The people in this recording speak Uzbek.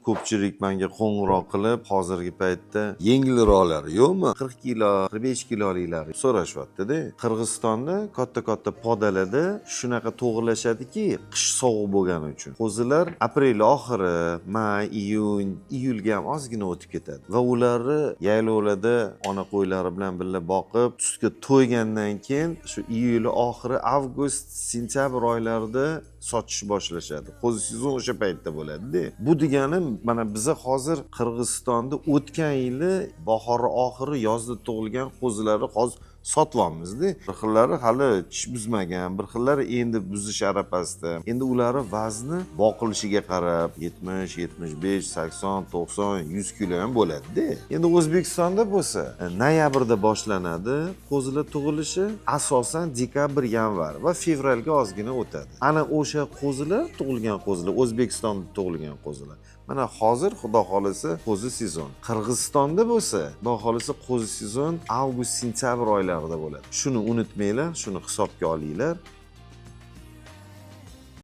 Ko'pchilik menga qo'ng'iroq qilib, hozirgi paytda yengilroqlari yo'qmi? 40 kilo, 45 kiloliklari so'rashyapti-da. Qirg'izistonda katta-katta podalarda shunaqa to'g'irlashadiki, qish sovuq bo'lgani uchun. Qo'zilar aprel oxiri, may, iyun, iyulga ham ozgina o'tib ketadi. Va ularni yaylovlarda ona qo'ylari bilan birga boqib, sutga to'ygandan keyin shu iyul oxiri, avgust, sentyabr oylarida sotish boshlashadi. Qo'zi sezon o'sha paytda bo'ladi-da. Bu degani, mana biza hozir Qirg'izistonda o'tgan yili bahor oxiri, yozda tug'ilgan qo'zilarni hozir sotyapmizda. Bir xillari hali tish buzmagan, bir xillari endi buzish arafasida. Endi ularni vazni boqilishiga qarab 70, 75, 80, 90, 100 kilo ham bo'ladi-da. Endi O'zbekistonda bo'lsa, noyabrda boshlanadi qo'zilar tug'ilishi, asosan dekabr, yanvar va fevralga ozgina o'tadi. Ana o'sha qo'zilar, tug'ilgan qo'zilar, O'zbekistonda tug'ilgan qo'zilar. Mana hozir, xudo xohlasa, qo'zi sezon. Qirg'izistonda bo'lsa, xudo xohlasa, qo'zi sezon avgust, sentyabr oylarida bo'ladi. Shuni unutmanglar, shuni hisobga olinglar.